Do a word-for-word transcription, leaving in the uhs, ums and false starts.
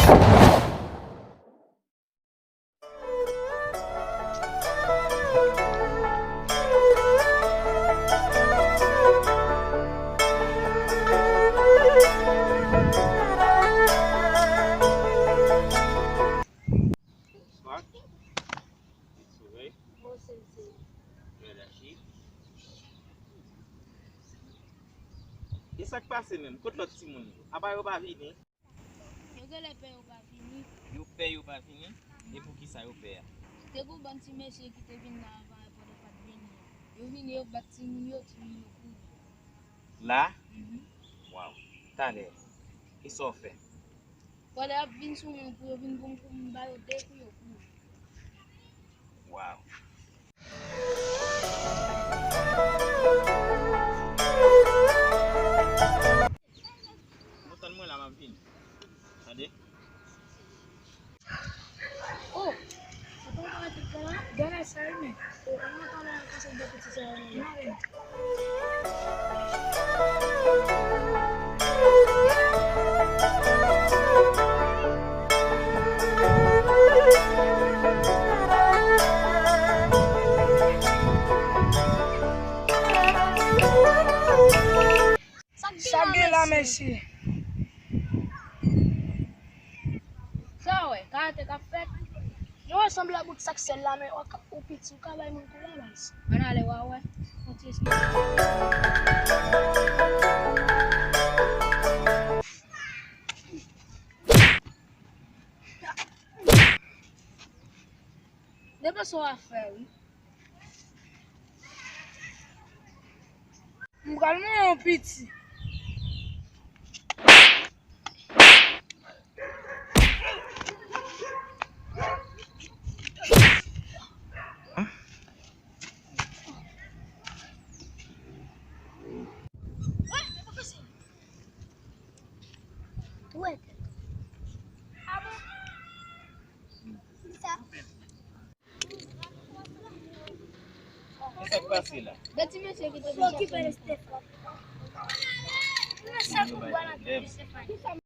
Bonswa. Ti sorèy. Bèl achi. E sa k pase menm? Kot lòt timoun yo? Apa yo pa vini? Yo genlè pè yo pa vini. Yo pè yo pa vini? E poukisa yo pè a? Te gon bann ti mesye ki te vin la avan e pandan pa t vini an. Yo vini, yo bat timoun yo, timoun yo kouri. La? Mhm. Waw. Talè. Kisa w fè? Pandan y ap vin sou mwen pou yo vin pou m, pou m ba yo de kou, yo kouri. Waw. Nou tann mwen la, m ap vini. Tande? Oh, ou konn kòman tout gala? Gala sa wi, men. Oh, ann nan pale ak konsèy de piti sa yo, non, men. Sa k gen la, mesye? Sa w wè, karate k ap fèt? Mwen wè sanble ak bout sak sèl la, men w ka, ou piti, ou ka bay moun kou la, baz. Ann ale, w a wè. Yon ti espri. Depanse w a fè, wi. M pral manyen w piti. Kisa k pase la? De ti mesye ki te vin chèche m. Yo bay pwoblèm.